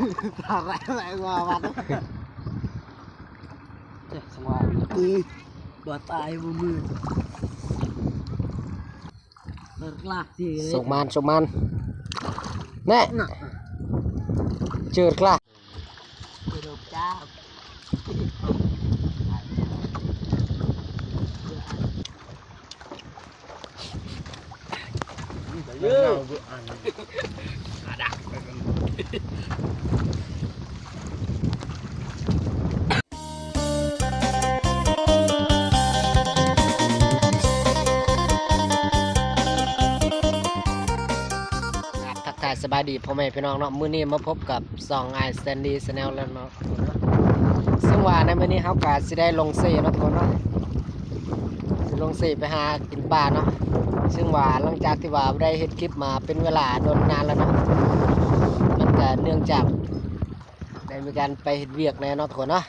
Tarik lagi gua mati. Ceh, semua. Ih, buat tai bumi. Berkelah sih. ສຸກມານ ສຸກມານ ແນ່ ເຈີກະ. ທັກທາຍສະບາຍດີພໍ່ແມ່ພີ່ນ້ອງເນາະ, ມື້ນີ້ມາພົບກັບຊ່ອງອ້າຍແຊນດີແຊນແນວແລ້ວເນາະ. ເຊິ່ງວ່າໃນມື້ນີ້ເຮົາກະຊິໄດ້ລົງເຊເນາະທຸກຄົນເນາະ, ຊິລົງເຊໄປຫາກິນປາເນາະ. ເຊິ່ງວ່າຫຼັງຈາກທີ່ວ່າບໍ່ໄດ້ເຮັດຄລິບມາເປັນເວລາດົນນານແລ້ວເນາະ, ມັນກະເນື່ອງຈາກ ໄດ້ມີການໄປເຮັດວຽກແດ່ເນາະທຸກຄົນເນາະ.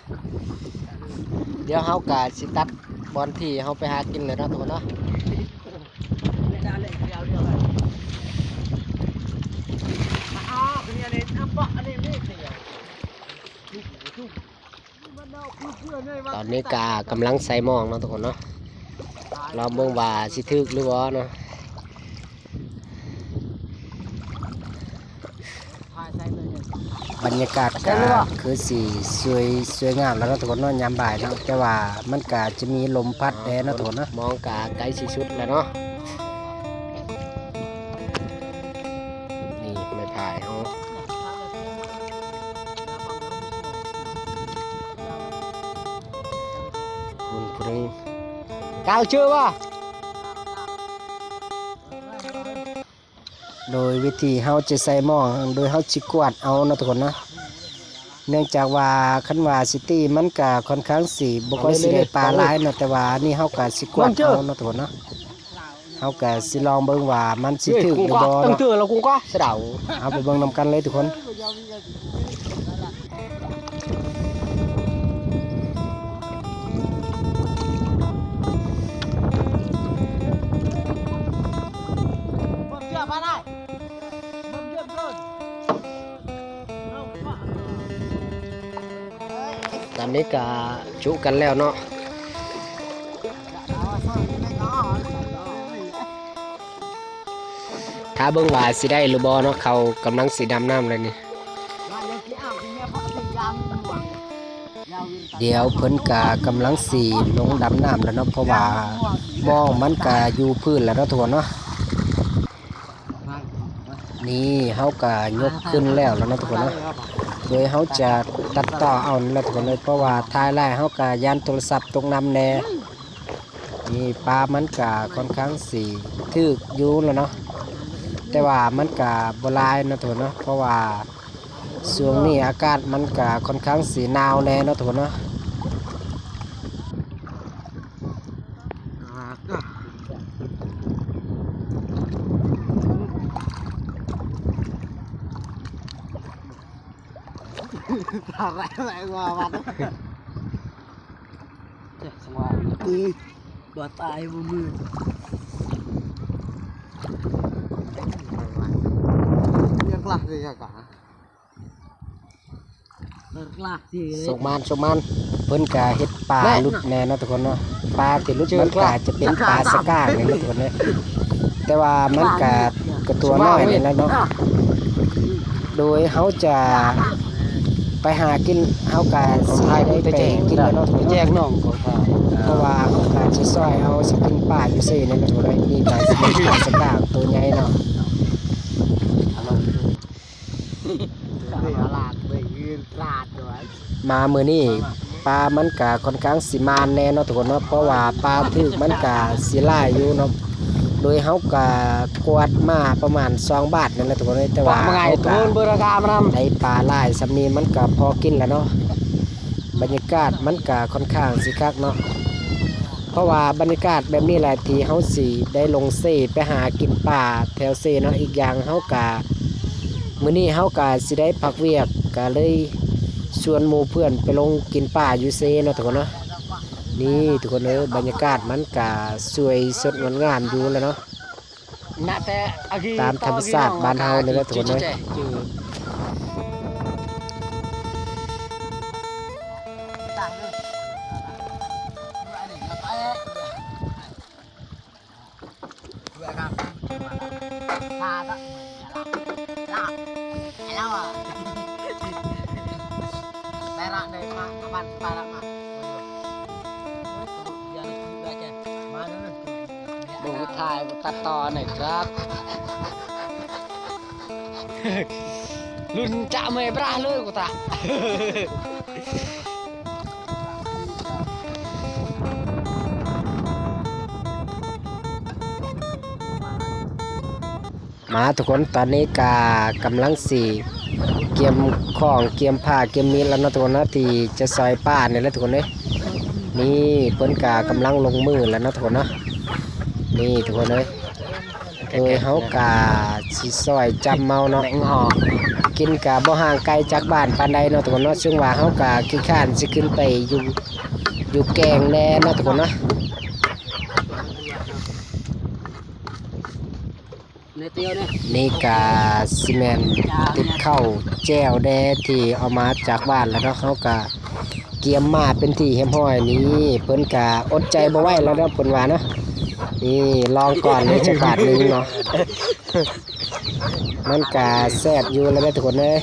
ດຽວເຮົາກະຊິຕັດບ່ອນທີ່ເຮົາໄປຫາກິນເລີຍເນາະທຸກຄົນເນາະ. ຕອນນີ້ກະກຳລັງໃສ່ໝ່ອງເນາະທຸກຄົນເນາະ, ລອງເບິ່ງວ່າຊິຖືກຫຼືບໍ່ເນາະ. ບັນຍາກາດກະຄືຊິສວຍ ສວຍງາມແລ້ວເນາະທຸກຄົນເນາະ ຍາມບ່າຍເນາະ, ແຕ່ວ່າມັນກະຈະມີລົມພັດແດ່ເນາະທຸກຄົນເນາະ. ໝ່ອງກະໃກ້ຊິສຸດແລ້ວເນາະ. ນີ້ໄມ້ພາຍເຮົາ ຄຸນຜູ້ໜຶ່ງ ກາວເຈີວ່າ ໂດຍວິທີເຮົາຈະໃສ່ໝໍ້ ໂດຍເຮົາຊິກວາດເອົາເນາະທຸກຄົນເນາະ. ເນື່ອງຈາກວ່າຄັນວ່າຊິຕີມັນກະຄ່ອນຂ້າງຊິບໍ່ຄ່ອຍຊິໄດ້ປາຫຼາຍເນາະ, ແຕ່ວ່າອັນນີ້ເຮົາກະຊິກວາດເອົາເນາະທຸກຄົນເນາະ. ເຮົາກະຊິລອງເບິ່ງວ່າມັນຊິຖືກຫຼືບໍ່ເນາະ. ເອົາໄປເບິ່ງນຳກັນເລີຍທຸກຄົນ. ຕອນນີ້ກະຈຸກັນແລ້ວເນາະ. ຖ້າເບິ່ງວ່າຊິໄດ້ຫຼືບໍ່ເນາະ, ເຂົາກຳລັງຊິດຳນ້ຳແລ້ວນີ້. ດຽວເພິ່ນກະກຳລັງຊິລົງດຳນ້ຳແລ້ວເນາະ, ເພາະວ່າໝອງມັນກະຢູ່ພື້ນແລ້ວເນາະທຸກຄົນເນາະ. ນີ້ເຮົາກະຍົກຂຶ້ນແລ້ວແລ້ວເນາະທຸກຄົນເນາະ, ໂດຍເຮົາຈະຕັດຕໍ່ເອົາແລ້ວທຸກຄົນເອີຍ, ເພາະວ່າຖ່າຍຫຼາຍເຮົາກະຢ້ານໂທລະສັບຕົກນ້ຳແດ່. ນີ້ປາມັນກະຄ່ອນຂ້າງຊິຖືກຢູ່ແລ້ວເນາະ, ແຕ່ວ່າມັນກະບໍ່ຫຼາຍເນາະທຸກຄົນເນາະ, ເພາະວ່າຊ່ວງນີ້ອາກາດມັນກະຄ່ອນຂ້າງຊິໜາວແດ່ເນາະທຸກຄົນເນາະ. ສະໝານ ສະໝານ ເພິ່ນກະເຮັດປາຫຼຸດແດ່ເນາະທຸກຄົນເນາະ. ປາທີ່ຫຼຸດມັນກະຈະເປັນປາສະກາງນີ້ເນາະທຸກຄົນເອີຍ, ແຕ່ວ່າມັນກະ ກະຕົວນ້ອຍນີ້ແຫຼະເນາະ. ໂດຍເຮົາຈະໄປຫາກິນ ເຮົາກະຊິໄດ້ໄປກິນແລ້ວເນາະທຸກຄົນເນາະ, ເພາະວ່າເຮົາກະຊິຊ່ອຍເອົາ ຊິກິນປາຢູ່ເຊນີ້ແຫຼະທຸກຄົນເອີຍ. ນີ້ກະຊິເປັນປາສະກາງໂຕໃຫຍ່ເນາະ. ມາມື້ນີ້ປາມັນກະຄ່ອນຂ້າງຊິມານແດ່ເນາະທຸກຄົນເນາະ, ເພາະວ່າປາຖືກມັນກະຊິຫຼາຍຢູ່ເນາະ. ໂດຍເຮົາກະກວາດມາປະມານສອງບາດນັ້ນແຫຼະທຸກຄົນເອີຍ, ແຕ່ວ່າເຮົາກະໄດ້ປາຫຼາຍສ່ຳນີ້ມັນກະພໍກິນແລ້ວເນາະ. ບັນຍາກາດມັນກະຄ່ອນຂ້າງຊິຄັກເນາະ, ເພາະວ່າບັນຍາກາດແບບນີ້ແຫຼະທີ່ເຮົາຊິໄດ້ລົງເຊໄປຫາກິນປາແຖວເຊເນາະ. ອີກຢ່າງເຮົາກະ ມື້ນີ້ເຮົາກະຊິໄດ້ພັກວຽກ ກະເລີຍຊວນໝູ່ເພື່ອນໄປລົງກິນປາຢູ່ເຊເນາະທຸກຄົນເນາະ. ນີ້ທຸກຄົນເອີຍ ບັນຍາກາດມັນກະສວຍສົດງົດງາມຢູ່ແລ້ວເນາະ, ຕາມທຳມະຊາດບ້ານເຮົານີ້ແຫຼະທຸກຄົນເອີຍ. ບໍ່ຖ່າຍ ຕັດຕໍ່ໜ້ອຍຄັບ ລຸນຈະເມື່ອຍບຣາເລີຍກູຕາ. ມາທຸກຄົນ ຕອນນີ້ກະກຳລັງຊິກຽມຂອງ ກຽມຜ້າ ກຽມມີດແລ້ວເນາະທຸກຄົນເນາະ ທີ່ຈະຊ່ອຍປ້ານີ້ແຫຼະທຸກຄົນເອີຍ. ນີ້ເພິ່ນກະກຳລັງລົງມືແລ້ວເນາະທຸກຄົນເນາະ ນີ້ທຸກຄົນເອີຍ. ໂດຍເຮົາກະຊິຊ່ອຍຈຳເອົາເນາະ ກິນກະບໍ່ຫ່າງໄກຈາກບ້ານປານໃດເນາະທຸກຄົນເນາະ ເຊິ່ງວ່າເຮົາກະຂີ້ຄ້ານຊິຂຶ້ນໄປຢູ່ ຢູ່ແກ້ງແດ່ເນາະທຸກຄົນເນາະ. ນີ້ກະຊິແມ່ນຕິບເຂົ້າແຈ່ວແດ່ທີ່ເອົາມາຈາກບ້ານແລ້ວເນາະ ເຮົາກະກຽມມາເປັນທີ່ຮຽບຮ້ອຍນີ້ ເພິ່ນກະອົດໃຈບໍ່ໄຫວແລ້ວເນາະ ເພິ່ນວ່າເນາະ. ນີ້ລອງກ່ອນເລີຍຈັກບາດໜຶ່ງເນາະ ມັນກະແຊບຢູ່ແລ້ວເດີທຸກຄົນເອີຍ.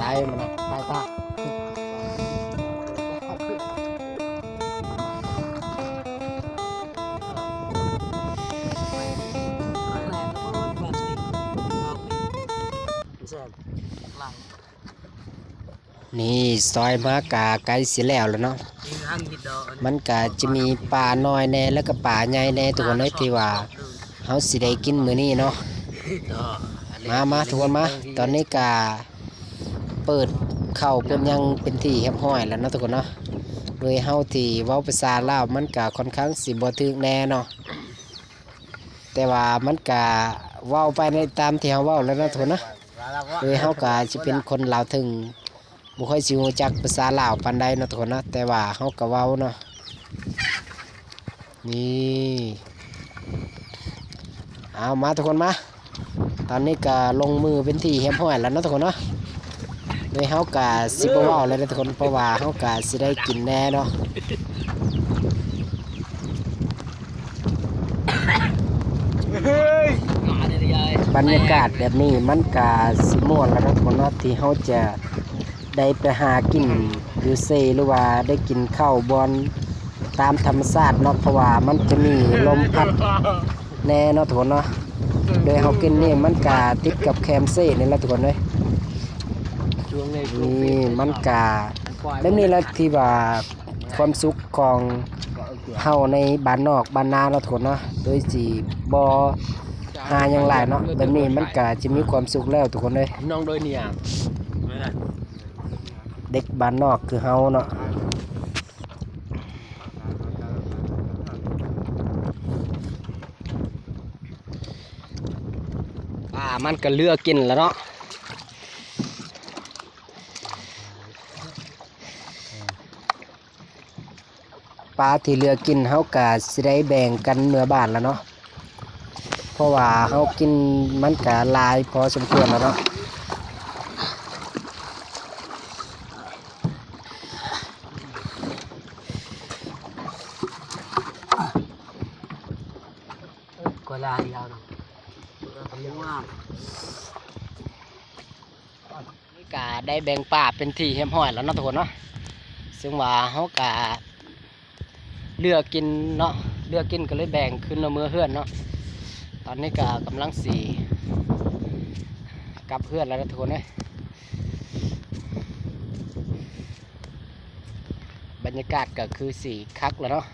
ຕາຍມັນນະ ຕາຍຕາ. ນີ້ຊອຍມາກະໃກ້ຊິແລ້ວແລ້ວເນາະ ມັນກະຈະມີປານ້ອຍແດ່ ແລ້ວກະປາໃຫຍ່ແດ່ທຸກຄົນເອີຍ ທີ່ວ່າເຮົາຊິໄດ້ກິນມື້ນີ້ເນາະ. ມາ ມາທຸກຄົນມາ ຕອນນີ້ກະເປີດເຂົ້າເປີດຫຍັງເປັນທີ່ຮຽບຮ້ອຍແລ້ວເນາະທຸກຄົນເນາະ. ໂດຍເຮົາທີ່ເວົ້າພາສາລາວມັນກະຄ່ອນຂ້າງຊິບໍ່ຖືກແດ່ເນາະ ແຕ່ວ່າມັນກະເວົ້າໄປໃນຕາມທີ່ເຮົາເວົ້າແຫຼະເນາະທຸກຄົນເນາະ. ໂດຍເຮົາກະຊິເປັນຄົນລາວເທິງ ບໍ່ຄ່ອຍຊິຮູ້ຈັກພາສາລາວປານໃດເນາະທຸກຄົນເນາະ ແຕ່ວ່າເຮົາກະເວົ້າເນາະ. ນີ້ ເອົາມາທຸກຄົນມາ ຕອນນີ້ກະລົງມືເປັນທີ່ຮຽບຮ້ອຍແລ້ວເນາະທຸກຄົນເນາະ. ໂດຍເຮົາກະຊິບໍ່ເວົ້າແລ້ວເດີທຸກຄົນ ເພາະວ່າເຮົາກະຊິໄດ້ກິນແດ່ເນາະ. ບັນຍາກາດແບບນີ້ມັນກະຊິມ່ວນແລ້ວເນາະທຸກຄົນເນາະ ທີ່ເຮົາຈະໄດ້ໄປຫາກິນຢູ່ເຊ ຫຼືວ່າໄດ້ກິນເຂົ້າບ່ອນຕາມທຳມະຊາດເນາະ ເພາະວ່າມັນຈະມີລົມພັດແດ່ເນາະທຸກຄົນເນາະ. ໂດຍເຮົາກິນນີ້ມັນກະຕິດກັບແຄມເຊນີ້ແຫຼະທຸກຄົນເອີຍ. ນີ້ມັນກະແບບນີ້ແຫຼະ ທີ່ວ່າຄວາມສຸກຂອງເຮົາໃນບ້ານນອກບ້ານນາເນາະທຸກຄົນເນາະ ໂດຍຊິບໍ່ຫາຫຍັງຫຼາຍເນາະ. ແບບນີ້ມັນກະຈະມີຄວາມສຸກແລ້ວທຸກຄົນເອີຍ ນ້ອງໂດຍນີ້ ເດັກບ້ານນອກຄືເຮົາເນາະ. ປາມັນກະເລືອກກິນແລ້ວເນາະ ປາທີ່ເລືອກກິນເຮົາກະຊິໄດ້ແບ່ງກັນເມືອບ້ານແລ້ວເນາະ ເພາະວ່າເຮົາກິນມັນກະຫຼາຍພໍສົມຄວນແລ້ວເນາະ. ນີ້ກະໄດ້ແບ່ງປາເປັນທີ່ຮຽບຮ້ອຍແລ້ວເນາະທຸກຄົນເນາະ ເຊິ່ງວ່າເຮົາກະເລືອກກິນເນາະ ເລືອກກິນກະເລີຍແບ່ງຄືນເອົາເມືອເຮືອນເນາະ. ຕອນນີ້ກະກຳລັງຊິກັບເຮືອນແລ້ວເນາະທຸກຄົນເອີຍ. ບັນຍາກາດກະຄືຊິຄັກແລ້ວເນາະ